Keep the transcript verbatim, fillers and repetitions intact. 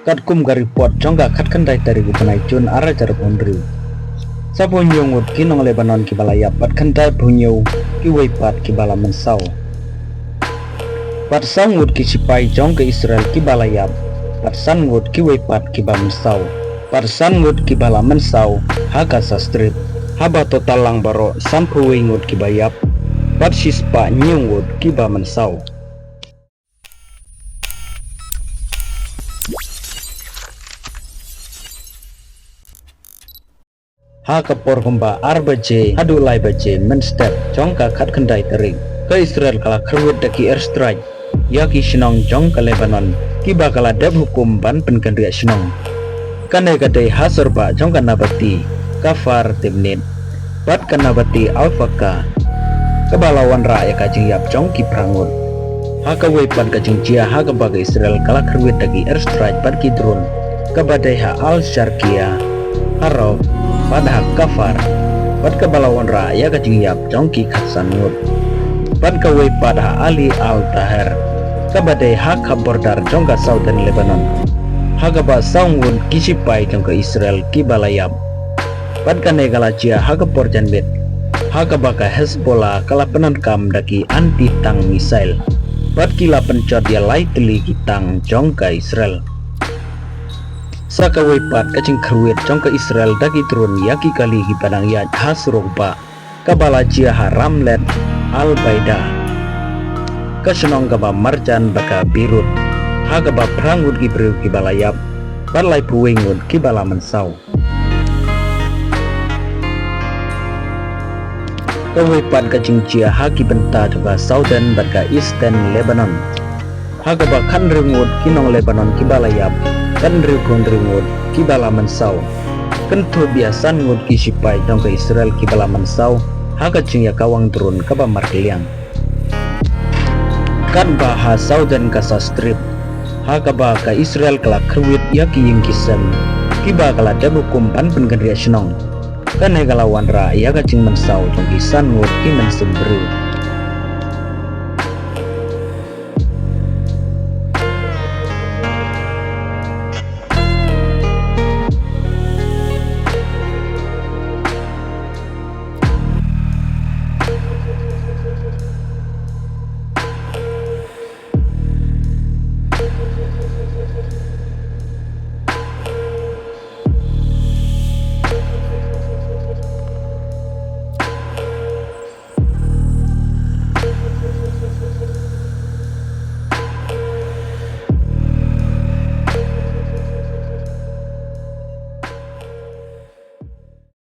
Katkum ka report jong ka khatkhyndai tarik u bnai Jun arhajar arphew hynriew, saphew hynñiew ngut ki nong Lebanon kiba la ïap bad khyndai phew hynñiew kiwei pat kiba la mynsaw. Bad saw ngut ki sipai jong ka Israel kiba la ïap, bad san ngut kiwei pat kiba mynsaw. Bad san ngut kiba la mynsaw ha Gaza Strip. Haba total lang baroh sanphew wei ngut kiba ïap, bad shispah hynñiew ngut kiba mynsaw. Ha ka por kumba ar baje haduh lai baje mynstep jong ka khatkhyndai tarik, ka Israel ka la kyrwit da ki airstrike ïa ki shnong jong ka Lebanon kiba ka la dep hukum ban pynkynriah shnong. Kane ka dei ha sor bah jong ka Nabati, Kfar Temnit, bad ka Nabati Al-Faka, kaba la wanrah ïa ka jingïap jong ki phra ngut. Ha kawei pat ka jingjia ha kaba ka Israel ka la kyrwit da ki airstrike bad ki drone, kaba dei ha Al-Sharqiya, ha Rauf, bad ha Kfar, bad kaba la wanrah ïa ka jingïap jong ki khatsan ngut. Bad kawei pat ha Ali Al-Taher, kaba dei ha ka border jong ka Southern Lebanon, ha kaba saw ngut ki sipai jong ka Israel kiba la ïap. Bad kane ka la jia ha ka por janmiet, ha kaba ka Hezbollah ka la pyndonkam da ki anti-tank missile, bad ki la pynjot ïa lai tylli ki tank jong ka Israel. Sa kawei pat ka jingkyrwit jong ka Israel da ki drone ïa ki kali kiba dang ïaid ha surok bah, kaba la jia ha Ramlet Al Baida, ka shnong kaba marjan bad ka Beirut, ha kaba phra ngut ki briew kiba la ïap, bad laiphew wei ngut kiba la mynsaw. Kawei pat ka jingjia ha ki bynta jong ka Southern bad ka Eastern Lebanon, ha kaba khathynriew ngut ki nong Lebanon kiba la ïap, khathynriew phew hynriew ngut kiba la mynsaw. Kynthup ïa san ngut ki sipai jong ka Israel kiba la mynsaw ha ka jingïakawang drone kaba markylliang. Katba ha Southern Gaza Strip, ha kaba ka Israel ka la kyrwit ïa ki ïing ki sem kiba ka la dep hukum ban pynkynriah shnong, kane ka la wanrah ïa ka jingmynsaw jong ki san ngut ki mynsiem briew.